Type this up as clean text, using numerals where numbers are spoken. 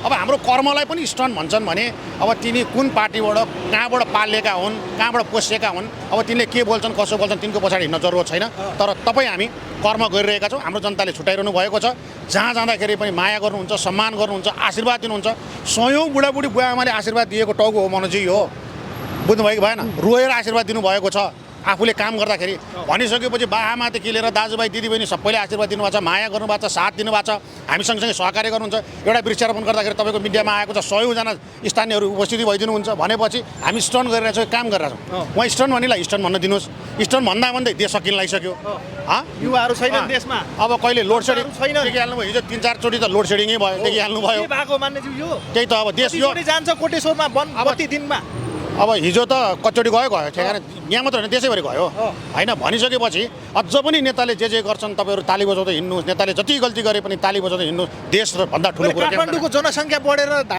अब हाम्रो कर्मलाई पनि स्टन्ट भन्छन् भने अब तिनी कुन पार्टीबाट कहाँबाट पालिएका हुन् कहाँबाट पोसिएका हुन् अब तिनले के बोल्छन् कसो बोल्छन् तिनको पछाडि हिँड्न जरुरत छैन तर तपाईँ हामी कर्म गरिरहेका छौँ हाम्रो जनताले छुट्याइरहनु भएको छ जहाँ जाँदाखेरि पनि माया गर्नुहुन्छ सम्मान गर्नुहुन्छ आशीर्वाद दिनुहुन्छ सयौँ बुढाबुढी बुवाआमाले आशीर्वाद दिएको टाउको हो मनोजी हो बुझ्नुभएको भएन रोएर आशीर्वाद दिनुभएको छ आफूले काम गर्दाखेरि भनिसकेपछि बाआमादेखि लिएर दाजुभाइ दिदीबहिनी सबैले आशीर्वाद दिनुभएको छ माया गर्नुभएको छ साथ दिनुभएको छ हामी सँगसँगै सहकार्य गर्नुहुन्छ एउटा वृक्षारोपण गर्दाखेरि तपाईँको मिडियामा आएको छ 100जना स्थानीयहरू उपस्थिति भइदिनुहुन्छ भनेपछि हामी स्टन्ट गरिरहेछौँ काम गरिरहेछौँ उहाँ स्टन्ट भन्नेलाई स्टन्ट भन्न दिनुहोस् स्टन्ट भन्दा भन्दै देश सकिन लागिसक्यो युवाहरू छैनन् देशमा अब कहिले लोड सेडिङ छैन देखिहाल्नु भयो हिजो 3-4 चोटि त लोड सेडिङै भयो देखिहाल्नु भयो के भएको मान्नेज्यू यो त्यही त अब देश यो जान्छ कोटेश्वरमा बत्ती दिनमा अब हिजो त कचोटि गयो ठेगाना यहाँ मात्र होइन देशैभरि गयो होइन भनिसकेपछि अझ पनि नेताले जे गर्छन् तपाईँहरू ताली बजाउँदै हिँड्नुहोस् नेताले जति गल्ती गरे पनि ताली बजाउँदै हिँड्नुहोस् देश भन्दा ठुलो कुरा काठमाडौँको जनसङ्ख्या बढेर